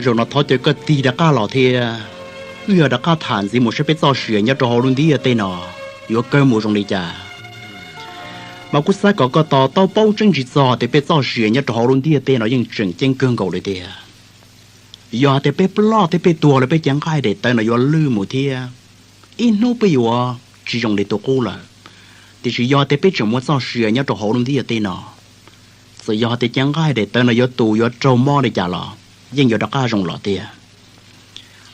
Zaum no thov caw koj tig rov qab los thiab, wb yog rov qab tham ntxiv mus saib peb txoj sia nyob rau hauv lub ntiaj teb no yuav kawg mus zoo li cas. Mas kuv xav kom koj to taub paub tseeb tsis txog tias peb txoj sia nyob rau hauv lub ntiaj teb no yeej tseem ceeb kawg nkaus li tiag. Yog hais tias peb ploj thiab peb tuag lawm peb cev nqaij daim tawv no yuav lwj mus thiab, ib hnub peb yuav tsis zoo li tus qub lawm. Tiam sis yog tias peb tseem muaj txoj sia nyob rau hauv lub ntiaj teb no, txawm yog tias cev nqaij daim tawv no yuav tu yuav raug mob li cas los yeej yuav rov qab zoo los tiag.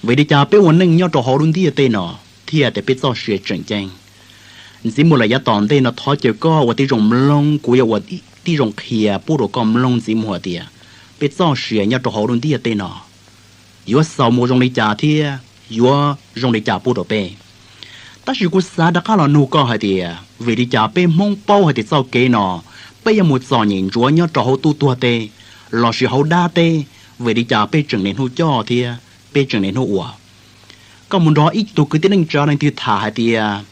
Vim li cas peb ua neej nyob rau hauv lub ntiaj teb no thiaj tias peb txoj sia tseem ceeb? Ntxiv mus lawm yav tom ntej no thov caw koj ua tib zoo mloog, kuv yuav ua tib zoo qhia pub rau koj mloog ntxiv mus hais tias peb txoj sia nyob rau hauv lub ntiaj teb no yuav xaus mus zoo li cas thiab yuav zoo li cas pub rau peb. Tab sis kuv xav rov qab los nug koj hais tias vim li cas peb Hmoob paub hais tias txoj kev no peb yuav mus txom nyem ntsuav nyob rau hauv tub tuag teb lossis hauv dab teb, vim li cas peb tseem niaj hnub coj thiab peb tseem niaj hnub ua? Koj mus nrog ib tug kwv tij neej tsa leej twg tham hais tias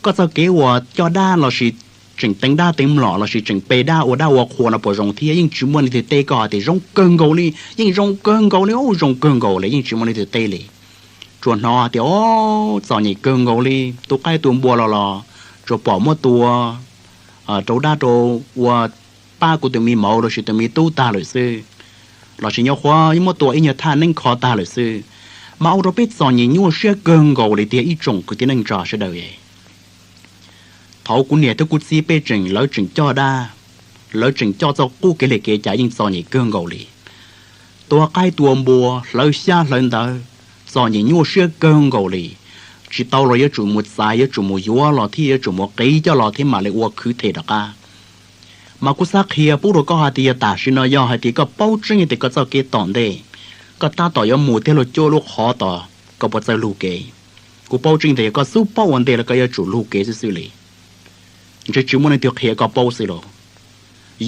koj txoj kev uas coj dab lossis tseem teev dab teev mlom lossis tseem pe dab ua dab ua qhua no puas zoo thiab? Yeej tsis muaj leej twg teb koj hais tias zoo kawg nkaus li, yeej zoo kawg nkaus li, zoo kawg nkaus li, yeej tsis muaj leej twg teb li. Tsuas hnov hais tias o, txom nyem kawg nkaus li, tus qaib tus npua los los tsuas pom muab tua rau dab rau ua pab kuv tus me mauv lossis tus me tub tag lawm xwb, lossis nyob qhuav muab tua ib nyuag thaj neeb kho tag lawm xwb. Mas ua rau peb txom nyem nyuaj siab kawg nkaus li tiag ib tsoom kwv tij neej tsa sawv daws. Thaum kuv niam thiab kuv txiv peb tseem, lawv tseem coj dab, lawv tseem coj txoj qub kev li kev cai yeej txom nyem kawg nkaus li. Tua qaib tua npua, hlawv xyab hlawv ntawv, txom nyem nyuaj siab kawg nkaus li. Tsis tau los yuav tsum mus txais, yuav tsum mus yuav los thiab yuav tsum mus qiv coj los thiab mam li ua khwv them rov qab. Mas kuv xav qhia pub rau koj hais tias tam sim no yog hais tias koj paub tseeb tias koj txoj kev tom ntej, koj tab tom yuav mus thiab luag cuab lub qhov tos koj puas txawj lug kev. Kuv paub tseeb tias yog koj xub paub ua ntej los koj yuav tsum lug kev xwb xwb li. Ntshe tsis muaj leej twg qhia koj paub xwb los.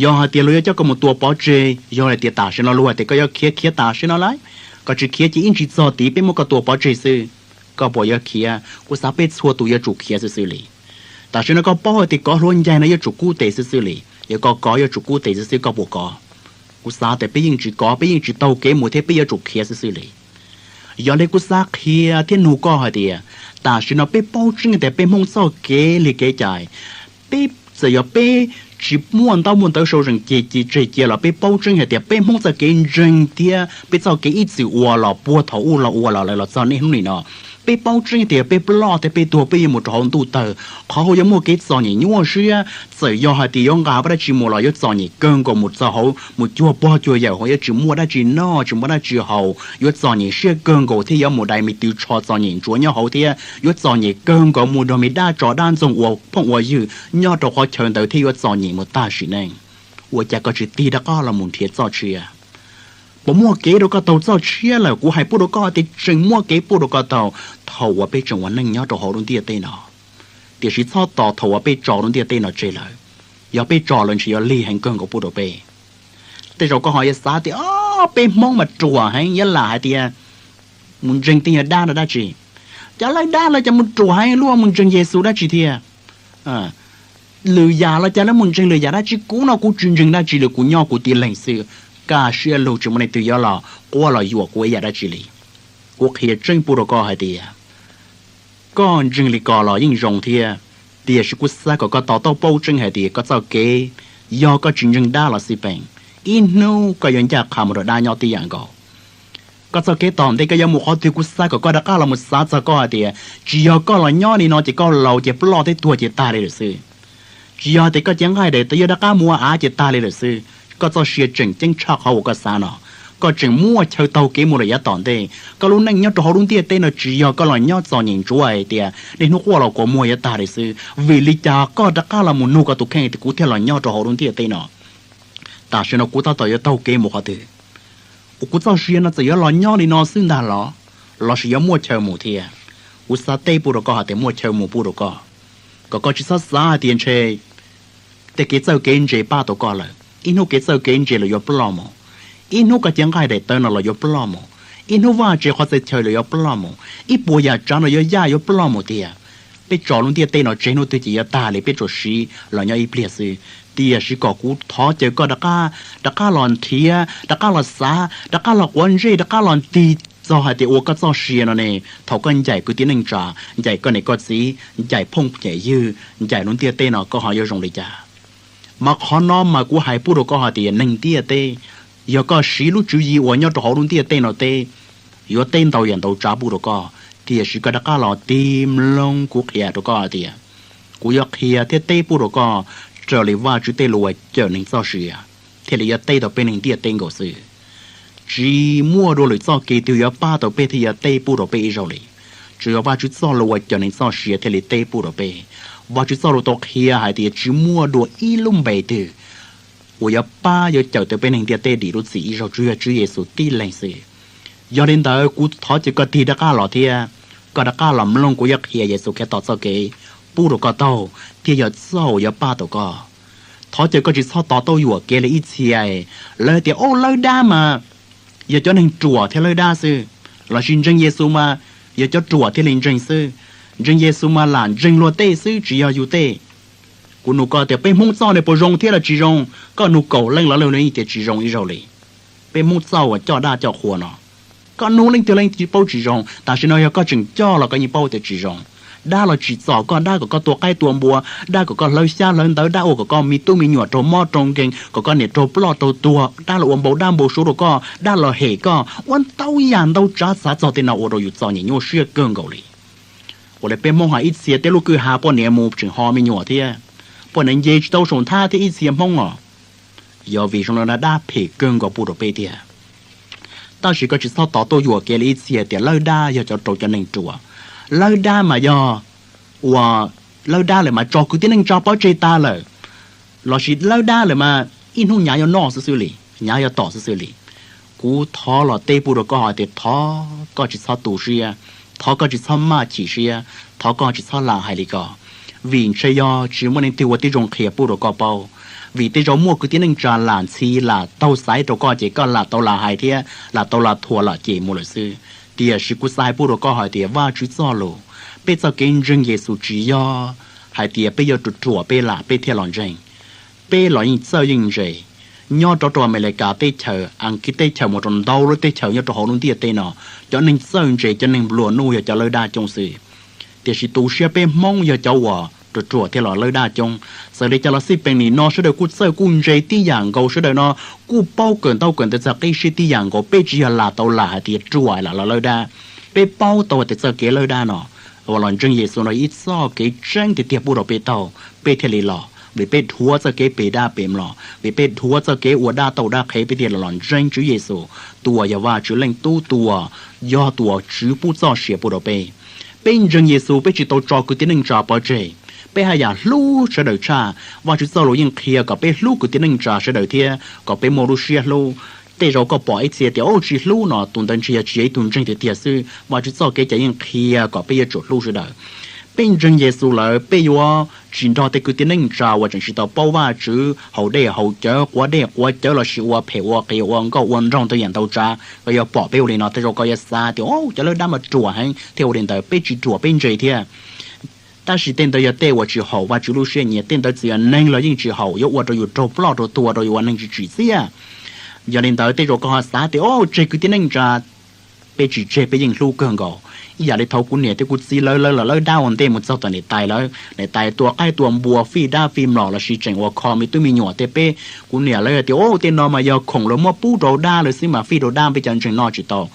Yog hais tias luag yuav coj koj mus tua pov tseg, yog hais tias tam sim no luag hais tias koj yuav khiav khiav tam sim no lawm, koj tsis khiav ces ib ntsis txog tid peb muab koj tua pov tseg xwb, koj puas yuav khiav? Kuv xav peb txhua tus yuav tsum khiav xwb xwb li. Tam sim no koj paub hais tias kov hluav ncaig no yuav tsum kub tes xwb xwb li, yog koj kov yuav tsum kub tes xwb xwb koj puas kov? Kuv xav tias peb yeej tsis kov, peb yeej tsis taug kev mus thiab peb yuav tsum khiav xwb xwb li. Yog li kuv xav qhia thiab nug koj hais tias tam sim no peb paub tseeb tias peb Hmoob txoj kev li kev cai, peb txawm yog peb tsis muaj ntaub muaj ntawv sau zeem ces cia tseg cia los peb paub tseeb hais tias peb Hmoob txoj kev ntseeg thiab peb txoj kev ib txwm ua los puag thaum ub los ua los lawm los txog niaj hnub nim no, peb paub tseeb tias peb ploj thiab peb tuag peb yuav mus rau hauv ntuj tawg, qhov hauv yuav muaj kev txom nyem nyuaj siab. Txawm yog hais tias yuav nqa dab tsi mus los yuav txom nyem kawg nkaus mus txog hauv, mus cuag pog cuag yawm hauv, yuav tsis muaj dab tsi noj tsis muaj dab tsi haus, yuav txom nyem siab kawg nkaus thiab yuav mus dai me tw tsho txom nyem ntsuav nyob hauv thiab yuav txom nyem kawg nkaus mus nrog me dab tsov dab ntxoog ua phooj ua ywg nyob rau qhov chaw ntawd thiab yuav txom nyem mus tag sim neej. Ua cas koj tsis tig rov qab los mus nrhiav txoj sia? Puas muaj kev rau koj taug txoj sia lawm? Kuv hais pub rau koj tias tseem muaj kev pub rau koj taug thaum uas peb tseem ua neej nyob rau hauv lub ntiaj teb no. Tiam sis txhob tos thaum uas peb tso lub ntiaj teb no tseg lawm. Yog peb tso lawm ntshe yuav lig heev kawg nkaus pub rau peb. Tej zaum koj ho yuav xav tias, o, peb Hmoob mas ruam heev, yuav lam hais tias mus ntseeg tej nyuag dab no dab tsi? Cas lawv dab lawv cas mus ruam heev luaj, mus ntseeg Yexus dab tsi thiab? Lwm yam los cas lawv mus ntseeg lwm yam dab tsi, kuv no kuv tsis ntseeg dab tsi li, kuv nyob kuv tib leeg xwb. Kaj siab lug, tsis muaj leej twg yuav los quab los yuam kuv ib yam dab tsi li. Kuv qhia tseeb pub rau koj hais tias koj ntseeg li ko los yeej zoo thiab, tiam sis kuv xav kom koj to taub paub tseeb hais tias koj txoj kev, yog koj tsis ntseeg dab los xij peem, ib hnub koj yuav ncaj qha mus rau dab nyob tib yam nkaus. Koj txoj kev tom ntej koj yuav mus qhov twg, kuv xav kom koj rov qab los mus xav txog koj hais tias tsis yog koj los nyob li no ces koj laus ces ploj thiab tuag ces tag li lawm xwb. Tsis yog tias koj cev nqaij daim tawv yuav rov qab mus ua av ces tag li lawm xwb. Koj txoj sia tseem ceeb tshaj qhov uas koj xav no. Koj tseem muaj chaw taug kev mus lawm yav tom ntej. Koj lub neej nyob rau hauv lub ntiaj teb no tsis yog koj los nyob txom nyem ntsuav hais tias niaj hnub quaj los kua muag yuav tag li xwb. Vim li cas koj rov qab los mus nug koj tus kheej tias kuv thiaj los nyob rau hauv lub ntiaj teb no? Tam sim no kuv tab tom yuav taug kev mus qhov twg? Uas kuv txoj sia no txawm yuav los nyob li no xwb ntag los, lossis yuav muaj chaw mus thiab? Kuv xav teb pub rau koj hais tias muaj chaw mus pub rau koj, kom koj tsis txhob xav hais tias ntshe tej kev txawj kev ntse pab tau koj lawm. Ib hnub kev txawj kev ntse los yuav ploj mus, ib hnub koj cev nqaij daim tawv no los yuav ploj mus, ib hnub vaj tse qhov txhia chaw los yuav ploj mus, ib puas yam tsav no yuav yaj yuav ploj mus tiag. Peb tso lub ntiaj teb no tseg hnub twg ces yuav tag li, peb tsuas siv los nyob ib pliag xwb. Tiam sis kom kuv thov caw koj rov qab, rov qab los nrhiav, rov qab los xav, rov qab los quav ntsej, rov qab los tig txog hais tias ua koj txoj sia no ne, thaum koj ncaim kwv tij neej tsa, ncaim koj niam koj txiv, ncaim phooj ncaim ywg, ncaim lub ntiaj teb no koj ho yuav zoo li cas? Mas qhov no mas kuv hais pub rau koj hais tias neeg ntiaj teb, yog koj siv lub tswv yim uas nyob rau hauv lub ntiaj teb no teb, yuav teb ntau yam ntau tsav pub rau koj, tiam sis koj rov qab los tig mloog kuv qhia rau koj hais tias, kuv yuav qhia thiab teb pub rau koj raws li Vajtswv tej lus uas cawm neeg txoj sia thiaj li yuav teb tau peb neeg ntiaj teb nkaus xwb. Tsis muaj dua lwm txoj kev twg yuav pab tau peb thiab yuav teb pub rau peb ib zaug li, tsuas yog Vajtswv txoj lus uas cawm neeg txoj sia thiaj li teb pub rau peb. Vajtswv txoj lus tau qhia hais tias tsis muaj dua ib lub npe twg uas yuav pab yuav cawm tau peb neeg ntiaj teb dim lub txim ib zaug tsuas yog Tswv Yexus tib leeg xwb. Yog li ntawd kuv thov caw koj tig rov qab los thiab, koj rov qab los mloog kuv yuav qhia Yexus Khetos txoj kev pub rau koj taug thiab yog txoj uas yuav pab tau koj. Thov caw koj tsis txhob tos tauj yuam kev li ib txhia, lawv tias, Au, lawv dab mas yog cov neeg ruam thiaj lawv dab xwb, lossis ntseeg Yexus mas yog cov ruam thiaj li ntseeg xwb, ntseeg Yexus mas lam ntseeg luag tej xwb tsis yog yus tej. Kuv nug koj tias peb Hmoob txoj ne puas zoo thiab los tsis zoo? Koj nug kaum leej los lawv tias tsis zoo ib zaug li. Peb Hmoob txoj uas coj dab coj qhua no, koj nug leej twg leej twg paub tsis zoo, tam sim no yog koj tseem coj los koj yeej paub tias tsis zoo. Dab los tsim txom koj, dab kom koj tua qaib tua npua, dab kom koj hlawv xyab hlawv ntawv, dab ua kom koj me tub me nyuam raug mob raug nkeeg, kom koj niam raug ploj raug tuag, dab los ua npau dab npau suav rau koj, dab los hem koj, ua ntau yam ntau tsav xav txog tej no ua rau yus txom nyem nyuaj siab kawg nkaus li. Ua li peb Hmoob hais ib txhia tej lub kwj ha poj niam mus tseem ho me nyuam thiab, poj niam nce tsis tau saum nthab thiab ib txhia Hmoob os. Yog vim zoo li no dab phem kawg nkaus pub rau peb tiag. Tab sis koj tsis txhob tos tauj yuam kev li ib txhia tias lawv dab yog cov rau cov neeg ruam. Lawv dab mas yog uas lawv dab lawm mas tso kwv tij neej tsa pov tseg tas lawm, lossis lawv dab lawm mas ib hnub nyav yuav noj xwb xwb li, nyav yuav tom xwb xwb li. Kuv thov los teb pub rau koj hais tias thov koj tsis txhob tu siab, thov koj tsis txhob maj chim siab, thov koj tsis txhob lam hais li ko, vim ntshe yog tsis muaj leej twg ua tib zoo qhia pub rau koj paub. Vim tej zaum muaj kwv tij neej tsa lam ntxhi lam taug xaiv rau koj ces koj lam tau lam hais thiab lam tau lam thuam lam cem mus lawm xwb. Tiam sis kuv xav hais pub rau koj hais tias Vajtswv txoj lus, peb txoj kev ntseeg Yexus tsis yog hais tias peb yuav ruam ruam peb lam peb thiaj los ntseeg. Peb los yeej txawj yeej ntse. Nyob rau rau Amelikas teb chaws, Askiv teb chaws mus rau ntau lub teb chaws nyob rau hauv lub ntiaj teb no, cov neeg txawj ntse cov neeg nplua nuj yog cov lawb dab coob xwb. Tiam sis tu siab peb Hmoob yog cov uas ruam ruam thiab los lawb dab coob. Txawm li cas los xij peem nim no sawv daws kuj txawj kuj ntse tib yam nkaus, sawv daws no kuj paub kawm ntaub kawm ntawv txog qib siab tib yam nkaus, peb tsis yog lam tau lam hais tias ruam lam los lawb dab. Peb paub tau hais tias txoj kev lawb dab no uas los ntseeg Yexus no ib txoj kev tseeb tiag tiag pub rau peb taug peb thiaj li los, vim peb dhuav txoj kev pem dab pem mlom, vim peb dhuav txoj kev ua dab tau dab qhev peb thiaj li los ntseeg Tswv Yexus, tus uas yog Vajtswv leej Tub, tus uas yog tus uas Tswv pub txoj sia pub rau peb. Peb ntseeg Yexus peb tsis tau tso kwv tij neej tsa pov tseg, peb haj yam hlub sawv daws tshaj. Vajtswv txoj lus yeej qhia kom peb hlub kwv tij neej tsa sawv daws thiab kom peb muaj lub siab hlub. Tej zaum koj pom ib txhia tias ub tsis hlub no, tus ntawd ntshe yog tsis yog ib tug ntseeg tiag tiag xwb. Vajtswv txoj kev cai yeej qhia kom peb yuav tsum hlub sawv daws. Peb ntseeg Yexus lawm peb yuav tsis nrog tej kwv tij neej tsa uas tseem tsis tau paub Vajtswv haus dej haus cawv, quav dej quav cawv lossis ua phem ua qias ua nkauj ua nraug ntau yam ntau tsav. Koj yuav pom peb ua li no tej zaum koj yuav xav tias ub cov lawb dab mas ruam heev thiab, ua li ntawd peb tsis ruam peb ntse thiab. Tab sis tej ntawd yog tej uas tsis haum Vajtswv lub siab nyiam, tej ntawd txawm yog neeg los yeej tsis haum, yuav ua rau yus raug ploj raug tuag rau yus ua neeg tsis tsim txiaj. Yog li ntawd tej zaum koj ho xav tias ub tseg kwv tij neej tsa, peb tsis tseg peb yeej hlub kawg nkaus. Ib yam li thaum kuv niam thiab kuv txiv lawv lawv los lawb dab ua ntej mus txog tom niam tais lawv, niam tais tua qaib tua npua fij dab fij mlom lossis tseem ua kho me tub me nyuam tej peb, kuv niam lawv tias ub tej no mas yog khoom lawv muab pub rau dab lawv xwb mas fij rau dab peb cov ntseeg noj tsis tau.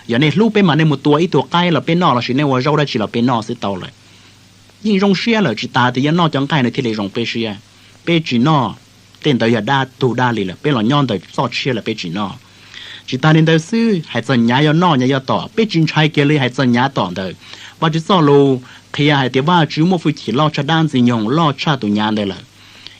Yog nej hlub peb mas nej mus tua ib tug qaib los peb noj lossis nej ua zaub dab tsi los peb noj xwb tau lawm. Yeej zoo siab lawm, tsis tas tias yuav noj cov nqaij no thiaj li zoo peb siab. Peb tsis noj, tej ntawd yog dab tug dab li lawm, peb los nyob ntawm txoj tshiab lawm peb tsis noj. Tsis tas li ntawd xwb, hais txog nyav yuav noj nyav yuav tom peb tsis ntshai kiag li, hais txog nyav tom ntawd, Vajtswv txoj lus qhia hais tias Vajtswv muaj hwj chim loj tshaj dab ntxwg nyoog loj tshaj tus nyav ntawd lawm.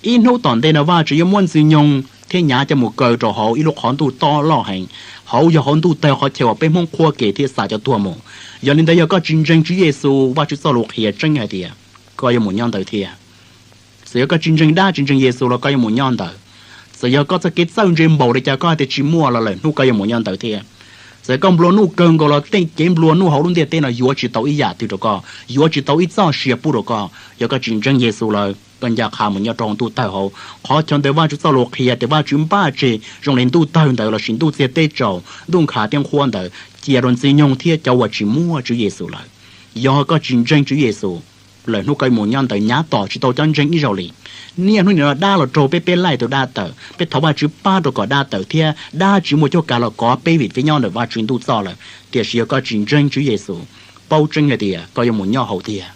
Ib hnub tom ntej no Vajtswv yuav muab ntxwg nyoog thiab nyav coj mus kaw rau hauv ib lub qhov ntuj tob loj heev, hauv yog hauv ntuj tawg qhov chaw uas peb Hmoob qhuab kev thiab xa cov tuag mus. Yog li ntawd yog koj tsis ntseeg Tswv Yexus, Vajtswv txoj lus qhia tseeb hais tias koj yuav mus nyob ntawd thiab. Txawm yog koj tsis ntseeg dab tsis ntseeg Yexus los koj yuav mus nyob ntawd. Txawm yog koj txoj kev txawj ntse npaum li cas koj hais tias tsis muaj los lawm hnub koj yuav mus nyob ntawd thiab. Txawm koj nplua nuj kawg nkaus los tej kev nplua nuj hauv lub ntiaj teb no yuav tsis tau ib yam twg rau koj, yuav tsis tau ib txoj sia pub rau koj. Yog koj tsis ntseeg Yexus lawm, koj ncaj qha mus nyob rau hauv ntuj tawg hauv. Qhov chaw ntawd Vajtswv txoj lus qhia tias Vajtswv npaj tseg zoo li ntuj tawg ntawd lossis ntuj txiag teb tsaus, ntuj nkhav thiab nqhuab ntawd cia rau ntxwg nyoog thiab cov uas tsis muaj Tswv Yexus lawm. Yog koj tsis ntseeg Tswv Yexus lawm, hnub koj mus nyob ntawd nyav tom tsis tau cov ntseeg ib zaug li. Niaj hnub nim no dab los raug peb, peb laij tau dab tawm, peb thov Vajtswv pab rau kom dab tawm thiab dab tsis muaj cuab kav los kov peb vim peb nyob ntawm Vajtswv ntuj txoj lawm. Tiam sis yog koj tsis ntseeg Tswv Yexus, paub tseeb hais tias koj yuav mus nyob hauv tiag.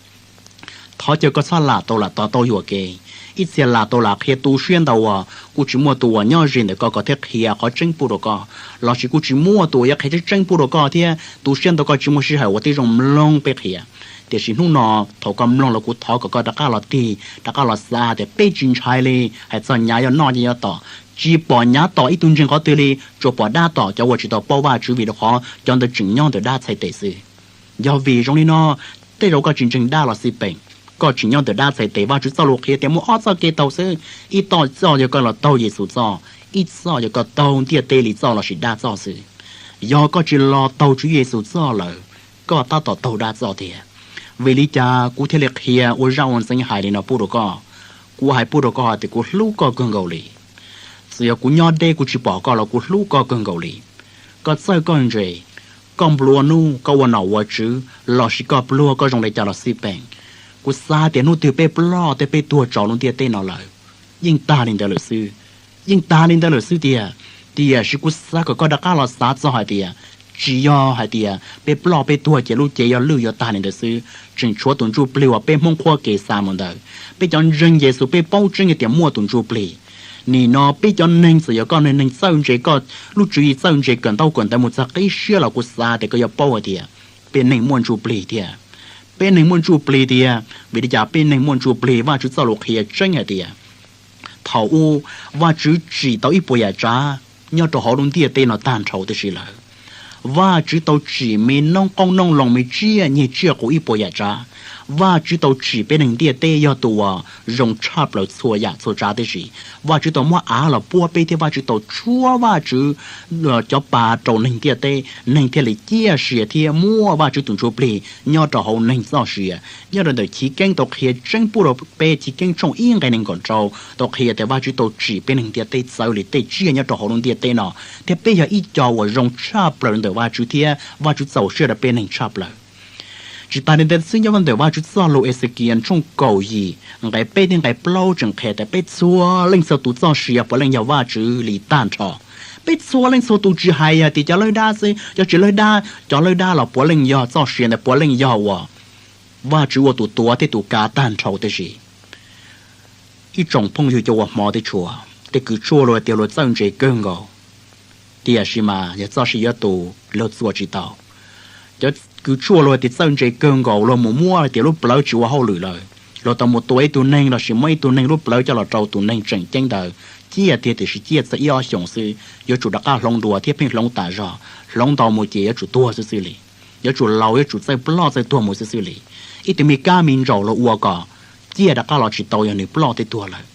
Thov caw koj txhob lam tau lam tov tau yuam kev. Ib txhia lam tau lam qhia tu siab ntau uas kuj tsis muaj tus uas nyob ze ntawm koj kom thiaj qhia qhov tseeb pub rau koj, lossis kuj tsis muaj tus uas yuav qhia tseeb tseeb pub rau koj thiab tu siab ntau koj tsis muaj sij hawm ua tib zoo mloog peb qhia. Tiam sis hnub no thaum koj mloog los kuv thov kom koj rov qab los tig, rov qab los xav tias peb tsis ntshai li hais txog nyav yuav noj nyob tom, tsis pom nyav tom ib tug ntseeg qhov twg li, tsuas pom dab tom cov uas tsis tau paub Vajtswv, vim rau qhov cov ntawd tseem nyob ntawm dab txhais tes xwb. Yog vim zoo li no, tej zaum koj tsis ntseeg dab los xij peem, koj tseem nyob ntawm dab txhais tes. Vajtswv txoj lus qhia tias muaj ob txoj kev taug xwb, ib txoj txoj yog koj los taug Yexus txoj, ib txoj yog koj taug ntiaj teb li txoj lossis dab txoj xwb. Yog koj tsis los taug Tswv Yexus txoj lawm, koj tab tom taug dab txoj tiag. Vim li cas kuv thiaj li qhia ua zaj ua ntxeev hais li no pub rau koj? Kuv hais pub rau koj hais tias kuv hlub koj kawg nkaus li. Txawm yog kuv nyob deb kuv tsis pom koj los kuv hlub koj kawg nkaus li. Koj txawj koj ntse, koj nplua nuj, koj ua nom ua tswv lossis koj pluag koj zoo li cas los xij peem, kuv xav tias hnub twg peb ploj thiab peb tuag tsaus lub ntiaj teb no lawm, yeej tag li ntawd lawm xwb. Yeej tag li ntawd lawm xwb tiag. Tiam sis kuv xav kom koj rov qab los xav txog hais tias tsis yog hais tias peb ploj peb tuag ces lub cev yog lwj yuav tag li ntawd xwb, tseem tshuav tus ntsuj plig uas peb Hmoob qhuab kev xa mus ntawd. Peb cov ntseeg Yexus peb paub tseeb tias muaj tus ntsuj plig. Nim no peb cov neeg, txawm yog koj neeg txawj ntse, koj lub tswv yim txawj ntse kawm ntaub kawm ntawv mus txog qib siab los kuv xav tias koj yuav paub hais tias peb neeg muaj ntsuj plig thiab. Peb neeg muaj ntsuj plig tiag, vim li cas peb neeg muaj ntsuj plig? Vajtswv txoj lus qhia tseeb hais tias thaum ub Vajtswv tsim tau ib puas yam tsav nyob rau hauv lub ntiaj teb no tag nrho tib si lawm. Vajtswv tau tsim me noob qoob noob loo, me tsiaj nyeg tsiaj qus ib puas yam tsav. Vajtswv tau tsim peb neeg ntiaj teb yog tus uas zoo tshaj plaws txhua yam txhua tsav tib si. Vajtswv tau muab av los puab peb thiab Vajtswv tau tshuab Vajtswv cov pa rau neeg ntiaj teb, neeg thiaj li ciaj sia thiab muaj Vajtswv tus ntsuj plig nyob rau hauv neeg txoj sia. Nyob rau ntawm Chiv Keeb tau qhia tseeb pub rau peb, Chiv Keeb tshooj ib nqe nees nkaum rau tau qhia tias Vajtswv tau tsim peb neeg ntiaj teb txawv li tej tsiaj nyob rau hauv lub ntiaj teb no, thiab peb yog ib co uas zoo tshaj plaws ntawm Vajtswv thiab Vajtswv txaus siab rau peb neeg tshaj plaws. Tsis tas li ntawd xwb, nyob ntawm Vajtswv txoj lus Exekias tshooj kaum yim nqe peb thiab nqe plaub tseem qhia tias peb txhua leej txhua tus txoj sia puav leej yog Vajtswv li tag nrho. Peb txhua leej txhua tus, tsis hais hais tias cov lawb dab xwb, cov tsis lawb dab, cov lawb dab los puav leej yog txoj sia ntawd puav leej yog uas Vajtswv ua tus tuav thiab tus kav tag nrho tib si. Ib tsoom phooj ywg cov uas hmov thiab tshua, tej kws tshuaj luag tias luag txawj ntse kawg nkaus, tiam sis mas yog txoj sia yuav tu, luag txuas tsis tau. Cov kws tshuaj luag tias txawj ntse kawg nkaus, luag mus muab hais tias lub plawv tsis ua hauj lwm lawm, luag tau mus tua ib tug neeg lossis muab ib tug neeg lub plawv coj los rau tus neeg tseem ceeb ntawd, ciaj tiag tiam sis ciaj txog ib ob xyoos xwb, yuav tsum rov qab hloov dua thiab pheej hloov tas zog, hloov ntau mus ces yuav tsum tuag xwb xwb li, yuav tsum laus, yuav tsum txawj ploj txawj tuag mus xwb xwb li. Ib tug me kab me ntsaum luag ua kom ciaj rov qab los tsis tau yog nws ploj thiab tuag lawm.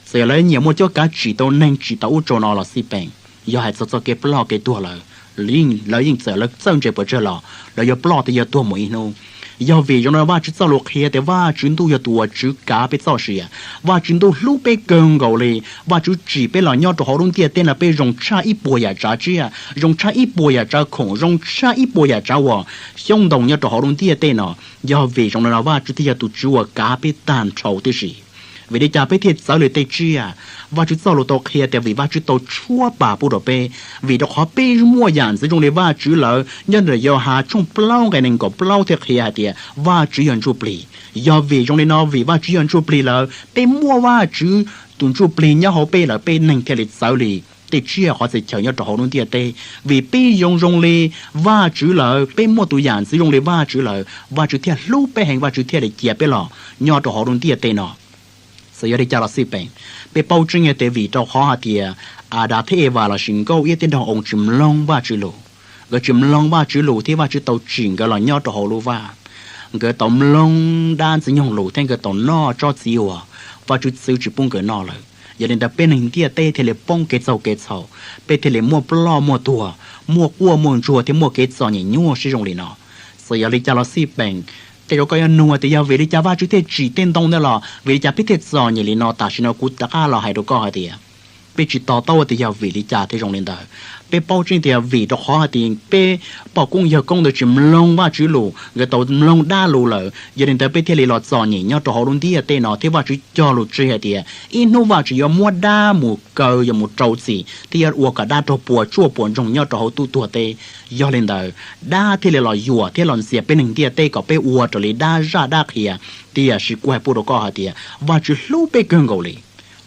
Txawm yog lawv nyiam muaj cuab kav tsim tau neeg tsim tau ub rau no los xij peem, yog hais txog txoj kev ploj kev tuag lawm, lawv yeej txawm lawv txawj ntse puas tsawg los lawv yuav ploj thiab yuav tuag mus ib hnub. Yog vim zoo no Vajtswv txoj lus qhia tias Vajtswv ntuj yog tus uas tswv kav peb txoj sia. Vajtswv ntuj hlub peb kawg nkaus li. Vajtswv tsim peb los nyob rau hauv lub ntiaj teb no peb zoo tshaj ib puas yam tsav tsiaj, zoo tshaj ib puas yam tsav khoom, zoo tshaj ib puas yam tsav uas xyoob ntoo nyob rau hauv lub ntiaj teb no. Yog vim zoo no Vajtswv thiaj yog tus tswv uas kav peb tag nrho tib si. Vim li cas peb thiaj txawv li tej tsiaj? Vajtswv txoj lus tau qhia tias vim Vajtswv tau tshuab pa pub rau peb, vim rau qhov peb muaj yam ntxwv zoo li Vajtswv lawm. Nyob ntawm Yauhas tshooj plaub nqe nees nkaum plaub thiaj qhia hais tias Vajtswv yog ntsuj plig. Yog vim zoo li no, vim Vajtswv yog ntsuj plig lawm, peb muaj Vajtswv tus ntsuj plig nyob hauv peb lawm, peb neeg thiaj li txawv li tej tsiaj qhov txhia chaw nyob rau hauv lub ntiaj teb. Vim peb zoo zoo li Vajtswv lawm, peb muaj tus yam ntxwv zoo li Vajtswv lawm, Vajtswv thiaj hlub peb heev, Vajtswv thiaj li cia peb los nyob rau hauv lub ntiaj teb no. Txawm yog li cas los xij peem, peb paub tseeb tias vim rau qhov hais tias Adas thiab Evas lossis Nkauj Iab thiab Nraug Oo tsis mloog Vajtswv lus. Nkawd tsis mloog Vajtswv lus thiab Vajtswv tau tsim nkawd los nyob rau hauv lub vaj. Nkawd tau mloog dab ntxwg nyoog lus thiab nkawd tau noj tsob txiv uas Vajtswv txwv tsis pub nkawd noj lawm. Yog li ntawd peb neeg ntiaj teb thiaj li poob kev txaug kev txhaum, peb thiaj li muaj ploj muaj tuag, muaj quaj muaj ntsuag thiab muaj kev txom nyem nyuaj siab zoo li no. Txawm yog li cas los xij peem, tej zaum koj yuav nug tias yog vim li cas Vajtswv thiaj tsim tej ntoo ntawd los vim li cas peb thiaj txom nyem li no, tam sim no kuv rov qab los hais rau koj hais tias peb tsis to taub tias yog vim li cas thiaj zoo li ntawd. Peb paub tseeb tias vim rau qhov hais tias peb poj koob yawg koob ntawd tsis mloog Vajtswv lus, nkawd tau mloog dab lus lawm, yog li ntawd peb thiaj li los txom nyem nyob rau hauv lub ntiaj teb no thiab Vajtswv cog lus tseg hais tias ib hnub Vajtswv yuav muab dab mus kaw, yuav mus rau txim thiab yuav ua kom dab raug puas tsuaj puas ntsoog nyob rau hauv tub tuag teb. Yog li ntawd dab thiaj li los yuam thiab los ntxias peb neeg ntiaj teb kom peb ua raws li dab zaj dab qhia. Tiam sis kuv hais pub rau koj hais tias Vajtswv hlub peb kawg nkaus li.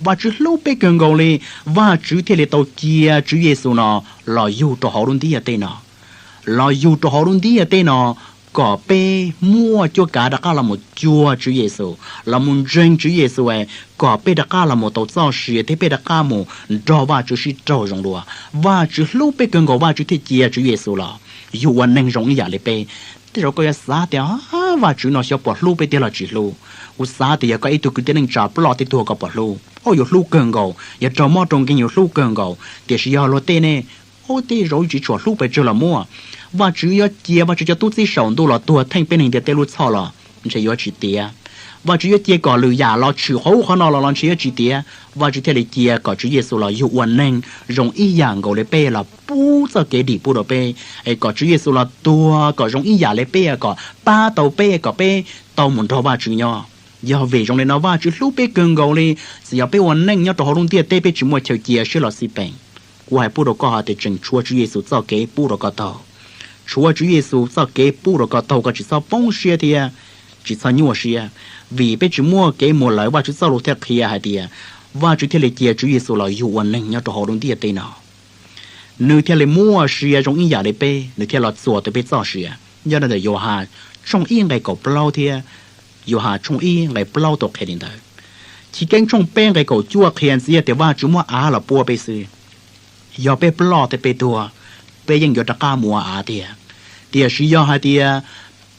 Vajtswv hlub peb kawg nkaus li, Vajtswv thiaj li tau cia Tswv Yexus no los yug rau hauv lub ntiaj teb no, los yug rau hauv lub ntiaj teb no kom peb muaj cuab kav rov qab los mus cuag Tswv Yexus, los mus ntseeg Tswv Yexus, kom peb rov qab los mus tau txoj sia thiab peb rov qab mus nrog Vajtswv sib raug zoo dua. Vajtswv hlub peb kawg nkaus Vajtswv thiaj cia Tswv Yexus los yug ua neeg zoo ib yam li peb. Tej zaum koj yuav xav tias Vajtswv no xyov puas hlub peb tiag los tsis hlub. Kuv xav tias yog koj ib tug kwv tij neej tsa ploj thiab tuag koj puas hlub? Au, yuav hlub kawg nkaus, yog raug mob raug nkeeg yuav hlub kawg nkaus. Tiam sis yog luag tej ne, au, tej zaum tsis tshua hlub pes tsawg los muaj. Vajtswv yuav cia Vajtswv cov tub txib saum ntuj los tuag theej peb neeg ntiaj teb lub txhoj los ntshe yuav tsis tiav. Vajtswv yuav cia kom lwm yam los tshwm hauv qhov no los los ntshe yuav tsis tiav. Vajtswv thiaj li cia kom Tswv Yexus los yug ua neeg zoo ib yam nkaus li peb los pub txoj kev dim pub rau peb, es kom Tswv Yexus los tuag kom zoo ib yam li peb, kom pab tau peb, kom peb tau mus nrog Vajtswv nyob. Yog vim zoo li no Vajtswv hlub peb kawg nkaus li, txawm yog peb ua neej nyob rau hauv lub ntiaj teb peb tsis muaj chaw cia siab los xij peem. Kuv hais pub rau koj hais tias tseem tshuav Tswv Yexus txoj kev pub rau koj taug. Tshuav Tswv Yexus txoj kev pub rau koj taug, koj tsis txhob poob siab thiab tsis txhob nyuaj siab. Vim peb tsis muaj kev mus lawm Vajtswv txoj lus thiaj qhia hais tias Vajtswv thiaj li cia Tswv Yexus los yug ua neeg nyob rau hauv lub ntiaj teb no. Nws thiaj li muaj sia zoo ib yam li peb, nws thiaj los txuas tau peb txoj sia. Nyob rau ntawm Yauhas tshooj ib nqe kaum plaub thiab Yauhas tshooj ib nqe plaub tau qhia li ntawd. Chiv Keeb tshooj peb nqe kaum cuaj qhia ntxiv tias Vajtswv muab av los puab peb xwb. Yog peb ploj thiab peb tuag, peb yeej yuav rov qab mus ua av tiag. Tiam sis yog hais tias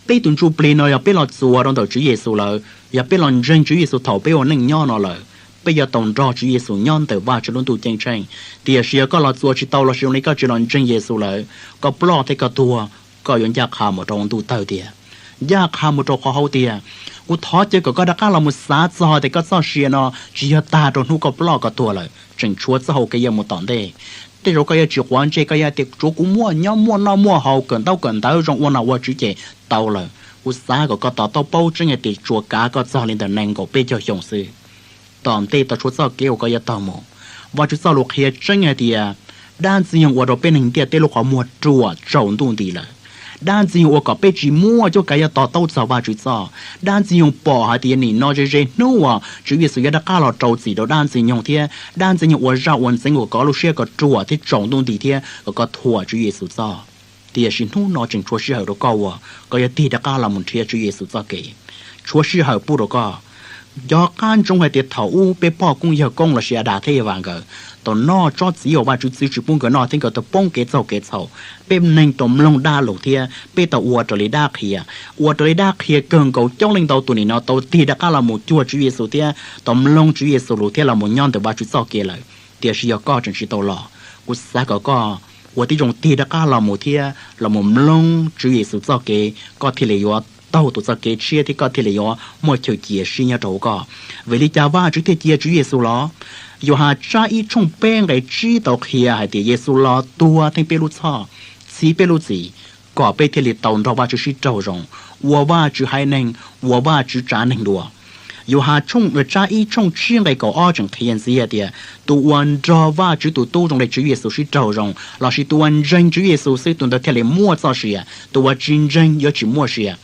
peb tus ntsuj plig no yog peb los txuas rau ntawm Tswv Yexus lawm, yog peb los ntseeg Tswv Yexus thaum peb ua neej nyob no lawm, peb yuav tau nrog Tswv Yexus nyob ntawm Vajtswv lub ntuj ceeb tsheej. Tiam sis yog koj los txuas tsis tau los sis zoo li koj tsis los ntseeg Yexus lawm, koj ploj thiab koj tuag, koj yuav ncaj qha mus rau hauv ntuj tawg tiag, ncaj qha mus rau qhov hauv tiag. Kuv thov caw kom koj rov qab los mus xav txog tias koj txoj sia no tsis yog tag rau hnub koj ploj koj tuag lawm, tseem tshuav txoj hau kev yuav mus tom ntej. Tej zaum koj yuav tsis quav ntsej, koj yuav tias tsuav kuv muaj nyob muaj noj muaj haus kawm ntaub kawm ntawv zoo ua nom ua tswv ces tau lawm. Kuv xav kom koj to taub paub tseeb hais tias tsuas kav koj txog li ntawm nees nkaum peb caug xyoo xwb. Tom ntej tau tshuav txoj kev uas koj yuav taug mus. Vajtswv txoj lus qhia tseeb hais tias dab Ntxwg Nyoog ua rau peb neeg ntiaj teb lub qhov muag ruam tsaus ntuj nti lawm. Dab Ntxwg Nyoog ua kom peb tsis muaj cuab kav yuav to taub txog Vajtswv txoj. Dab Ntxwg Nyoog pom hais tias nim no ze ze hnub uas Tswv Yexus yuav rov qab los rau txim rau dab Ntxwg Nyoog thiab dab Ntxwg Nyoog ua zaj ua ntxeev kom koj lub siab kom ruam thiab tsaus ntuj nti thiab kom koj thuam Tswv Yexus txoj. Tiam sis hnub no tseem tshuav sij hawm rau koj uas koj yuav tig rov qab los mus nrhiav Tswv Yexus txoj kev. Tshuav sij hawm pub rau koj. Nco qab ntsoov hais tias thaum ub peb poj koob yawg koob los sis Adas thiab Evas nkawd tau noj tsob txiv uas Vajtswv txwv tsis pub nkawd noj thiab nkawd tau poob kev txaug kev txhaum. Peb neeg tau mloog dab lus thiab peb tau ua raws li dab qhia. Ua raws li dab qhia kawg nkaus coob leej ntau tus nim no tau tig rov qab los mus cuag Tswv Yexus thiab tau mloog Tswv Yexus lus thiab los mus nyob ntawm Vajtswv txoj kev lawm. Tiam sis yog koj tseem tsis tau los, kuv xav kom koj ua tib zoo tig rov qab los mus thiab los mus mloog Tswv Yexus txoj kev, koj thiaj li yuav taug tus txoj kev tshiab thiab koj thiaj li yuav muaj chaw cia siab nyob rau hauv koj. Vim li cas Vajtswv thiaj cia Tswv Yexus los? Yauhas tsab ib tshooj peb nqe tsib tau qhia hais tias Yexus los tuag theej peb lub txhoj, txhiv peb lub txim, kom peb thiaj li tau nrog Vajtswv sib raug zoo, ua Vajtswv haiv neeg, ua Vajtswv tsav neeg dua. Yauhas tshooj, tsab ib tshooj tsib nqe kaum ob tseem qhia ntxiv hais tias tus uas nrog Vajtswv tus Tub zoo li Tswv Yexus sib raug zoo lossis tus uas ntseeg Tswv Yexus xwb tus ntawd thiaj li muaj txoj sia, tus uas tsis ntseeg yuav tsis muaj sia.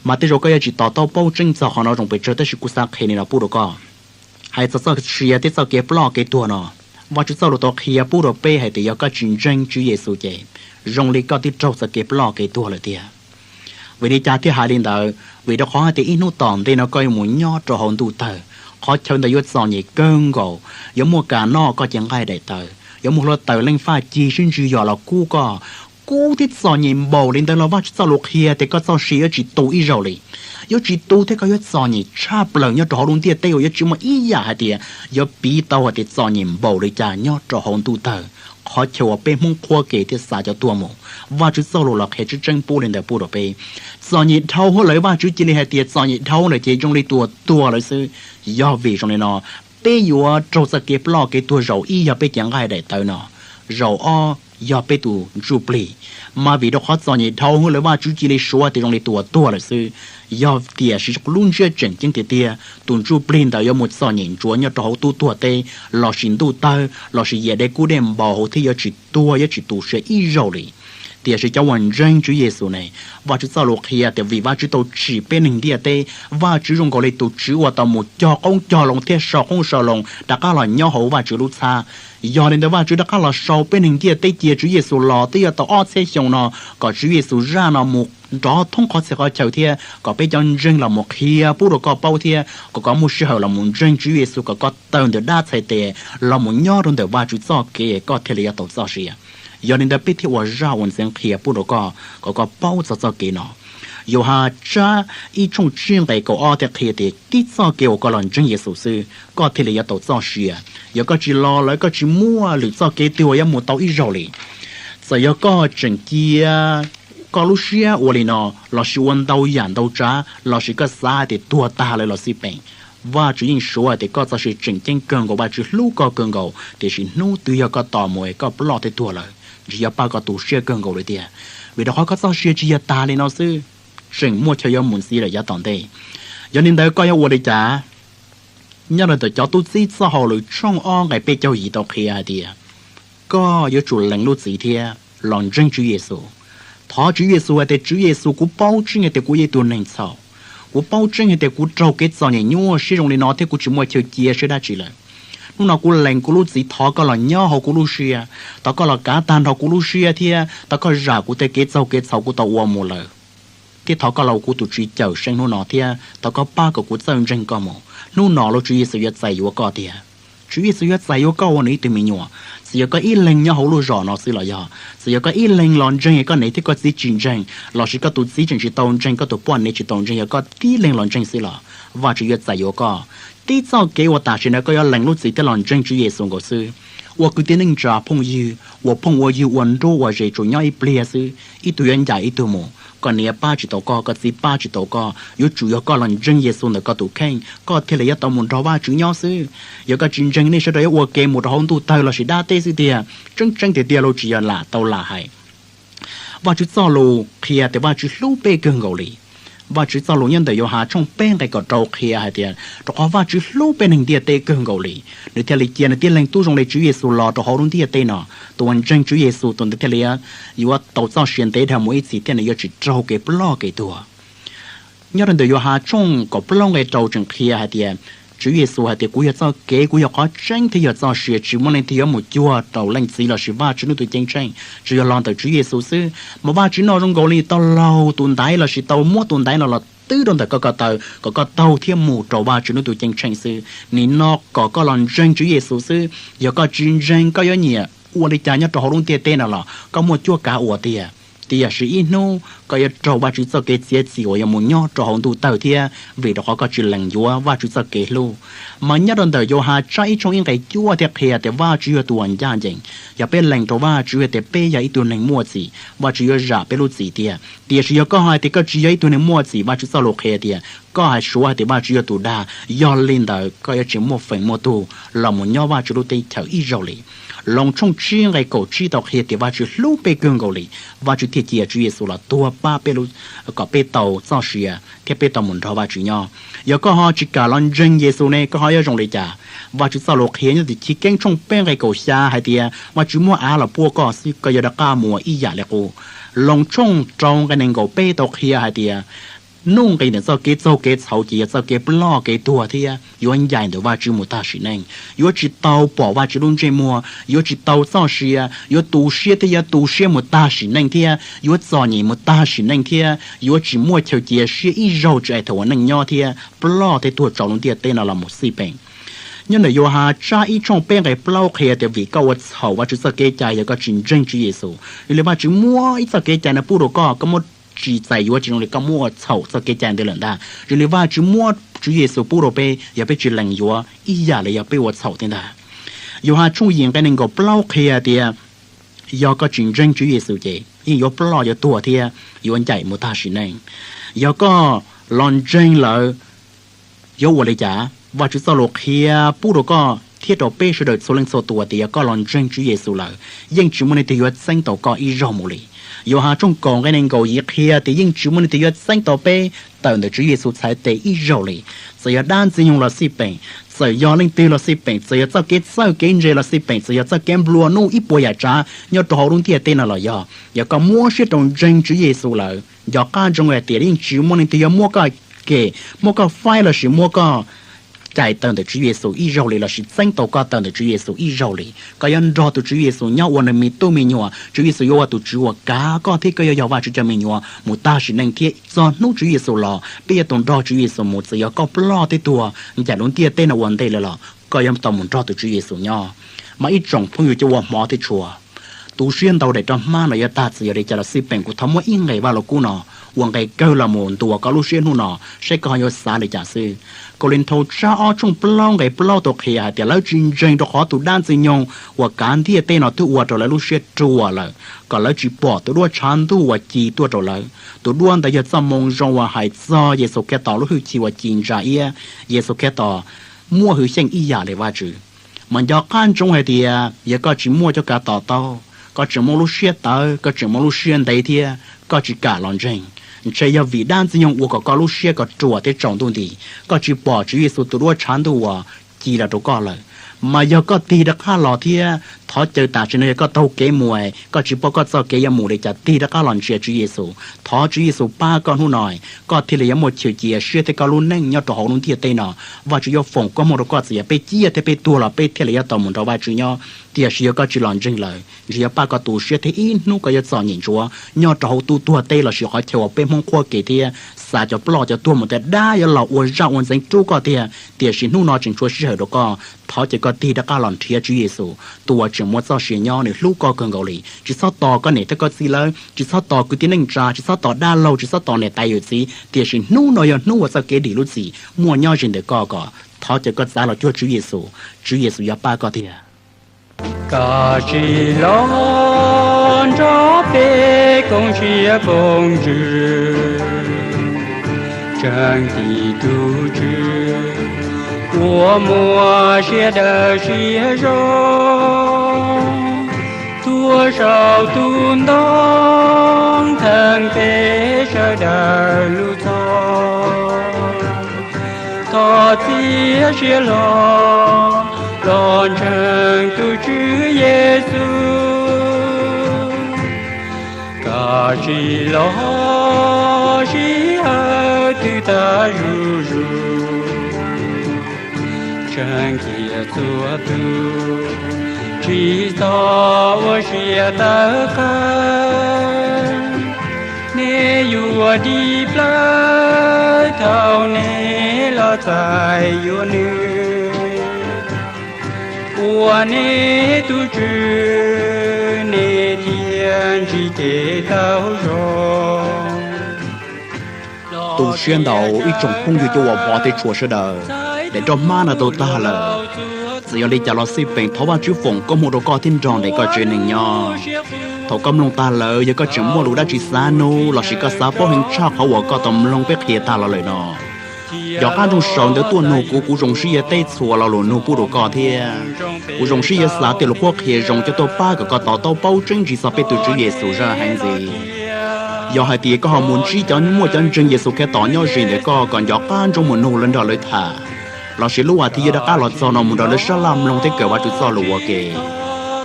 Mas tej zaum koj yuav tsis to taub paub tseeb txog qhov no zoo pes tsawg tab sis kuv xav qhia li no pub rau koj. Hais txog txoj sia thiab txoj kev ploj kev tuag no, Vajtswv txoj lus tau qhia pub rau peb hais tias yog koj tsis ntseeg Tswv Yexus ces zoo li koj twb raug txoj kev ploj kev tuag lawm tiag. Vim li cas thiaj hais li ntawd? Vim rau qhov hais tias ib hnub tom ntej no koj yuav mus nyob rau hauv ntuj tawg, qhov chaw ntawd yuav txom nyem kawg nkaus, yuav muaj kas noj koj ces nqaij daim tawv, yuav muaj hluav taws leej faj cig sib ntswg yos los kub koj, kub thiab txom nyem npaum li ntawd los Vajtswv txoj lus qhia tias koj txoj sia yuav tsis tu ib zaug li. Yuav tsis tu thiab koj yuav txom nyem tshaj plaws nyob rau hauv lub ntiaj teb uas yuav tsis muaj ib yam hais tias yuav piv tau hais tias txom nyem npaum li cas nyob rau hauv ntuj tawg, qhov chaw uas peb Hmoob qhuab ke thiab xa cov tuag mus. Vajtswv txoj lus los qhia tseeb tseeb pub li ntawd pub rau peb. Txom nyem dhau hwv lawm Vajtswv cia li hais tias txom nyem dhau lawm ces zoo li tus uas tuag lawm xwb. Yog vim zoo li no, peb yuav raug txoj kev ploj kev tuag zaum ib yog peb cev nqaij daim tawv no, zaum ob yog peb tus ntsuj plig. Mas vim rau qhov txom nyem dhau hwv lawm Vajtswv cia li suav tias zoo li tus uas tuag lawm xwb. Yog tiam sis lub ntsiab tseem ceeb tiag tiag tus ntsuj plig ntawd yuav mus txom nyem ntsuav nyob rau hauv tub tuag teb lossis ntuj tawg lossis yam dej kub dej npau hauv thiab yuav tsis tuag yuav tsis tu siav ib zaug li. Tiam sis cov uas ntseeg Tswv Yexus ne, Vajtswv txoj lus qhia tias vim Vajtswv tau tsim peb neeg ntiaj teb, Vajtswv zoo nkaus li tus tswv uas tau mus cog qoob cog loo thiab sau qoob sau loo rov qab los nyob hauv Vajtswv lub txhab. Yog li ntawd Vajtswv rov qab los sau peb neeg ntiaj teb cia Tswv Yexus los twb yuav tau ob txhiab xyoo no, kom Tswv Yexus zaj no mus nrov thoob qhov txhia qhov chaw thiab kom peb cov ntseeg los mus qhia pub rau koj paub thiab kom koj muaj sij hawm los mus ntseeg Tswv Yexus kom koj tawg ntawm dab txhais tes los mus nyob rau ntawm Vajtswv txoj kev koj thiaj li yuav tau txoj sia. Yog li ntawd peb thiaj ua zaj uas ntxeev qhia pub rau koj kom koj paub txog txoj kev no. Yauhas tsab ib tshooj tsib nqe kaum ob thiaj qhia tias tib txoj kev uas koj los ntseeg Yexus xwb koj thiaj li yuav tau txoj sia. Yog koj tsis los lawm koj tsis muaj lwm txoj kev twg uas yuav mus tau ib zaug li. Txawm yog koj tseem cia koj lub siab ua li no lossis ua ntau yam ntau tsav lossis koj xav hais tias tuag tag lawm los xij peem, Vajtswv yeej suav hais tias koj txoj sia tseem ceeb kawg nkaus, Vajtswv hlub koj kawg nkaus, tiam sis hnub twg yog koj tos mus es koj ploj thiab tuag lawm, ntshe yuav pab koj tu siab kawg nkaus li tiag, vim rau qhov koj txoj sia tsis yog tag li no xwb, tseem muaj chaw yuav mus ntxiv lawm yav tom ntej. Yog li ntawd koj yuav ua li cas? Nyob rau ntawm cov tub txib txoj hauj lwm tshooj ob nqe peb caug yim tau qhia hais tias koj yuav tsum lees lub txim thiab los ntseeg Tswv Yexus. Thov Tswv Yexus hais tias Tswv Yexus, kuv paub tseeb hais tias kuv yog ib tug neeg txhaum, kuv paub tseeb hais tias kuv raug kev txom nyem nyuaj siab zoo li no thiab kuv tsis muaj chaw cia siab dab tsi lawm. Hnub no kuv lees kuv lub txim thov koj los nyob hauv kuv lub siab, thov koj los kav tag nrho kuv lub siab thiab thov koj zam kuv tej kev txaug kev txhaum kuv tau ua mus lawm. Thiab thov koj los ua kuv tus Tswv Cawmseej hnub no thiab thov koj pab kom kuv txawj ntseeg koj mus. Hnub no lub Tswv Yexus yuav txais yuav koj tiag. Tswv Yexus yuav txais yuav koj ua nws ib tug me nyuam. Txawm yog koj ib leeg nyob hauv lub zos no xwb los yog txawm yog koj ib leeg los ntseeg es koj niam thiab koj txiv tsis ntseeg, lossis koj tus txiv tseem tsis tau ntseeg, koj tus poj niam tsis tau ntseeg, yog koj tib leeg los ntseeg xwb los Vajtswv yuav txais yuav koj. Tib txoj kev uas tam sim no koj yuav lees lub txim thiab los ntseeg Tswv Yexus nkaus xwb. Ua kwv tij neej tsa phooj ywg, ua phooj ua ywg ua nruab ua zes tsuas nyob ib pliag xwb, ib tug yuav ncaim ib tug mus. Koj niam pab tsis tau koj, koj txiv pab tsis tau koj, yuav tsum yog koj los ntseeg Yexus ntawm koj tus kheej koj thiaj li yuav tau mus nrog Vajtswv nyob xwb. Yog koj tsis ntseeg nej sawv daws yuav ua ke mus rau hauv ntuj tawg lossis dab teb xwb tiag. Tseeb tseeb tiag tiag lub tsis yog lam tau lam hais. Vajtswv txoj lus qhia tias Vajtswv hlub peb kawg nkaus li. Vajtswv txoj lus nyob ntawm Yauhas tshooj peb nqe kaum rau qhia hais tias rau qhov Vajtswv hlub peb neeg ntiaj teb kawg nkaus li, nws thiaj li cia nws tib leeg tub zoo li Tswv Yexus los rau hauv lub ntiaj teb no. Tus uas ntseeg Tswv Yexus tus ntawd thiaj li yuav tau txoj sia ntev dhawv mus ib txhis thiab nws yuav tsis raug kev ploj kev tuag. Nyob rau ntawm Yauhas tshooj kaum plaub nqe rau tseem qhia hais tias Tswv Yexus hais tias kuv yog txoj kev, kuv yog qhov tseeb thiab yog txoj sia, tsis muaj leej twg yuav mus cuag rau Leej Txiv lossis Vajtswv lub tus ceeb tsheej, tsuas yog los ntawm Tswv Yexus xwb. Mas Vajtswv noj zoo nkaus li tau laug tus ntaiv lossis tau muab tus ntaiv no los twb rau ntawm koj ko taw kom koj taug thiab mus rau Vajtswv lub tus ceeb tsheej xwb. Nim no kom koj los ntseeg Tswv Yexus xwb. Yog koj tsis ntseeg koj yuav nyiam ua li cas nyob rau hauv lub ntiaj teb no los koj muaj cuab kav ua tiag. Tiam sis ib hnub koj yuav raug Vajtswv txoj kev txiav txim uas yuav mus nyob rau hauv ntuj tawg thiab, vim rau qhov koj tsis lees yuav Vajtswv txoj kev hlub. Mas nyob rau ntawm Yauhas tsab ib tshooj ib nqe cuaj thiaj qhia tias Vajtswv yog tus uas ncaj ncees. Yog peb lees rau Vajtswv hais tias peb yog ib tug neeg muaj txim, Vajtswv yuav zam peb lub txim tiag. Tiam sis yog koj hais tias koj tsis yog ib tug neeg muaj txim, Vajtswv txoj lus qhia tias koj hais suav hais tias Vajtswv yog tus dag, yog li ntawd koj yuav tsis muaj feem muaj tug los mus nyob Vajtswv lub teb chaws ib zaug li. Loos tshooj tsib nqe kaum tsib tau qhia tias Vajtswv hlub peb kawg nkaus li, Vajtswv thiaj cia Tswv Yexus los tuag pab peb, kom peb tau txoj sia thiab peb tau mus nrog Vajtswv nyob. Yog koj ho tsis kam los ntseeg Yexus ne, koj ho yuav zoo li cas? Vajtswv txoj lus qhia nyob tim Chiv Keeb tshooj peb nqe kaum xya hais tias Vajtswv muab av los puab koj xwb, koj yuav rov qab mus ib yam li qub. Loos tshooj rau nqe nees nkaum peb tau qhia hais tias nuj nqis ntawm txoj kev txaug kev txhaum ces yog txoj kev ploj kev tuag thiab yuav ncaim ntawm Vajtswv mus tag sim neej. Yuav tsis tau pom Vajtswv lub ntsej muag, yuav tsis tau txoj sia, yuav tu siab thiab yuav tu siab mus tag sim neej thiab yuav txom nyem mus tag sim neej thiab yuav tsis muaj chaw cia siab ib zaug tsis hais thaum ua neej nyob thiab ploj thiab tuag tsaus lub ntiaj teb no los mus xij peem. Nyob ntawm Yauhas tsab ib tshooj peb nqe plaub qhia tias vim koj ua txhaum Vajtswv txoj kev cai yog koj tsis ntseeg Tswv Yexus. Yog li Vajtswv muab ib txoj kev cai no pub rau koj, koj muab tsis txais yuav tsis zoo li koj muab ua txhaum txoj kev cai ntawd lawm ntag. Yog li Vajtswv muab Tswv Yexus pub rau peb, yog peb tsis lees yuav ib yam li yog peb ua txhaum thiab ntag. Yauhas tshooj yim nqe nees nkaum plaub qhia tias yog koj tsis ntseeg Tswv Yexus ces yeej yuav ploj yuav tuag thiab yuav ncaim mus tag sim neej. Yog koj los ntseeg lawm, yuav ua li cas? Vajtswv txoj lus qhia pub rau koj thiab rau peb sawv daws txhua leej txhua tus tias yog koj los ntseeg Tswv Yexus lawm, yeej tsis muaj leej twg yuav txeeb tau koj ib zaug mus li. Yauhas tshooj kaum nqe nees nkaum yim qhia tias yeej tsis muaj leej twg yuav txeeb tau peb tawm ntawm Tswv Yexus txhais tes ib zaug li. Txawm yog dab ntxwg nyoog los xij peem, txawm yog leej twg los xij peem, txawm yog txoj kev txawj kev ntse los xij peem, txawm yog txoj kev nplua nuj ib puas yam tsav nyob rau hauv lub ntiaj teb no los yog, yog koj muab siab rau ntseeg Tswv Yexus lawm, nco qab ntsoov hais tias yeej tsis muaj leej twg yuav muab koj kem, muab koj faib lossis muab koj cais tawm ntawm Tswv Yexus ib zaug li lossis txeeb tau koj tawm ntawm Tswv Yexus ib zaug li. Koj yuav nrog tus Tswv Yexus nyob ua nws me tub me nyuam, Tswv Yexus yuav ua tus Tswv uas kav koj thiab koj yuav yog Vajtswv cov me nyuam mus tag sim neej thiab txog hnub Tswv Yexus los peb yuav tau nrog Tswv Yexus mus. Txawm yog koj ploj thiab tuag ncaim lub ntiaj teb no ua ntej lawm los koj yuav tau mus nrog tus Tswv Yexus nyob. Mas ib tsoom phooj ywg cov uas hmov thiab tshua, tu siab ntau daim roj hmab no yuav tag txim yog li cas los xij peem, kuv thov muab ib nqe Vajluskub no ua nqe kawg los mus ntuas koj lub siab hnub no saib koj ho yuav xav li cas xwb. Kauleethaus tsab ob tshooj plaub nqe plaub tau qhia hais tias lawv tsis ntseeg rau qhov tus dab ntxwg nyoog uas kav ntiaj teb no twb ua rau lawv lub siab ruam lawm, kom lawv tsis pom tus duab tshav ntuj uas ci tuaj rau lawv. Tus duab ntawd yog txoj moo zoo uas hais txog Yexus Khetos lub hwj chim uas ci ntsa iab. Yexus Khetos muaj hwj xyeej ib yam li Vajtswv. Mas nco qab ntsoov hais tias yog koj tsis muaj cuab kav to taub, koj tseem muaj lub siab tawv, koj tseem muaj lub siab ntev thiab koj tsis kam los ntseeg, ntshe yog vim dab ntxwg nyoog ua kom koj lub siab ko ruam thiab tsaus ntuj nti, koj tsis pom Tswv Yexus tus duab tshav ntuj uas ci los rau koj lawm. Mas yog koj tig rov qab los thiab thov caw tam sim no yog koj taug kev mus, koj tsis paub koj txoj kev yuav mus li cas, tig rov qab los ntsia Tswv Yexus, thov Tswv Yexus pab koj hnub no, koj thiaj li yuav muaj chaw cia siab thiab koj lub neej nyob rau hauv lub ntiaj teb no. Vajtswv yuav foom koob hmoov rau koj, txawm yog peb ciaj thiab peb tuag los peb thiaj li yuav tau mus nrog Vajtswv nyob. Tiam sis yog koj tsis los ntseeg lawm, ntshe yuav pab koj tu siab thiab ib hnub koj yuav txom nyem ntsuav nyob rau hauv tub tuag teb lossis qhov chaw uas peb Hmoob qhuab kev thiab xav cov ploj cov tuag mus tias dab yuav los ua zaj ua ntxeev rub koj tiag. Tiam sis hnub no tseem tshuav sij hawm rau koj, thov caw koj tig rov qab los nrhiav Tswv Yexus, tus uas tseem muaj txoj sia nyob, nws hlub koj kawg nkaus li. Tsis txhob tos koj niam thiab koj txiv lawv, tsis txhob tos kwv tij neej tsa, tsis txhob tos dab laug, tsis txhob tos niam tais yawm txiv, tiam sis hnub no yog hnub uas txoj kev dim lub txim muaj nyob ze ntawm koj, kom thov caw koj txav los cuag Tswv Yexus, Tswv Yexus yuav pab koj tiag. Koj sim los nrog peb koom siab koom ntsws, tseem dim tus Tswv uas muaj siab dawb siab zoo, tuaj sau tus ntoo theej peb sawv daws lub txhoj. Thov txiav siab los, los ntseeg tus Tswv Yexus. Koj sim los sij hawm twb tag zuj zus, tseem cia txhua tus tsis txhob ua siab tawv qab. Neb yuav dim plawv thaum neb los txais yuav nws, ua neb tus Tswv neb thiaj ntsib kev tau zoo. Tu siab ntau ib tsoom phooj ywg cov uas hmov thiab tshua sawv daws, daim roj hmab no tau tag lawm. Txawm yog li cas los xij peem thov Vajtswv foom koob hmoov rau koj thiab nrog nraim koj tsev neeg nyob. Thaum koj mloog tag lawm yog koj tseem muaj lus dab tsi xav nug lossis koj xav paub heev tshaj qhov uas koj tau mloog peb qhia tag los lawm no, nco qab ntsoov sau ntawv tuaj nug kuv, kuv zoo siab yuav teb txhua lo lus nug pub rau koj thiab kuv zoo siab yuav xa tej lus qhuab qhia zoo coj tuaj pab kom koj to taub paub tseeb ntsig txog peb tus Tswv Yexus zaj heev ntxiv. Yog hais tias koj ho mus ntsib cov muaj cov ntseeg Yexus Khetos nyob ze ntawm koj kom nco qab ntsoov mus nug lawv nrog lawv tham, lossis lub as thiv yuav rov qab los txog no mus nrog lawv sab laj mloog thiab kawm Vajtswv txoj lus ua ke.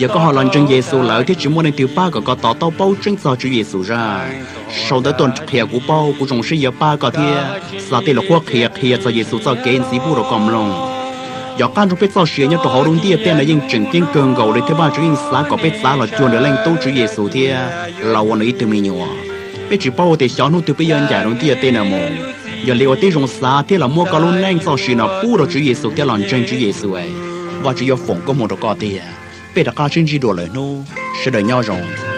Yog koj ho los ntseeg Yexus lawm thiab tsis muaj leej twg pab kom koj to taub paub tseeb txog Tswv Yexus zaj, sau ntawv tuaj qhia kuv paub, kuv zoo siab yuav pab koj thiab xa tej lus qhuab qhia qhia txog Yexus txoj kev ntxiv pub rau koj mloog. Nco qab ntsoov peb txoj sia nyob rau hauv lub ntiaj teb no yeej tseem ceeb kawg nkaus li thiab Vajtswv yeej xav kom peb txav los cuag nws Leej Tub Tswv Yexus thiab los ua nws ib tug me nyuam. Peb tsis paub tias xyov hnub twg peb yuav ncaim lub ntiaj teb no mus. Yog li ua tib zoo xav thiab los muab koj lub neej txoj sia no pub rau Tswv Yexus thiab los ntseeg Tswv Yexus es Vajtswv yuav foom koob hmoov rau koj tiag. Peb rov qab sib ntsib dua lwm hnub, sawv daws nyob zoo.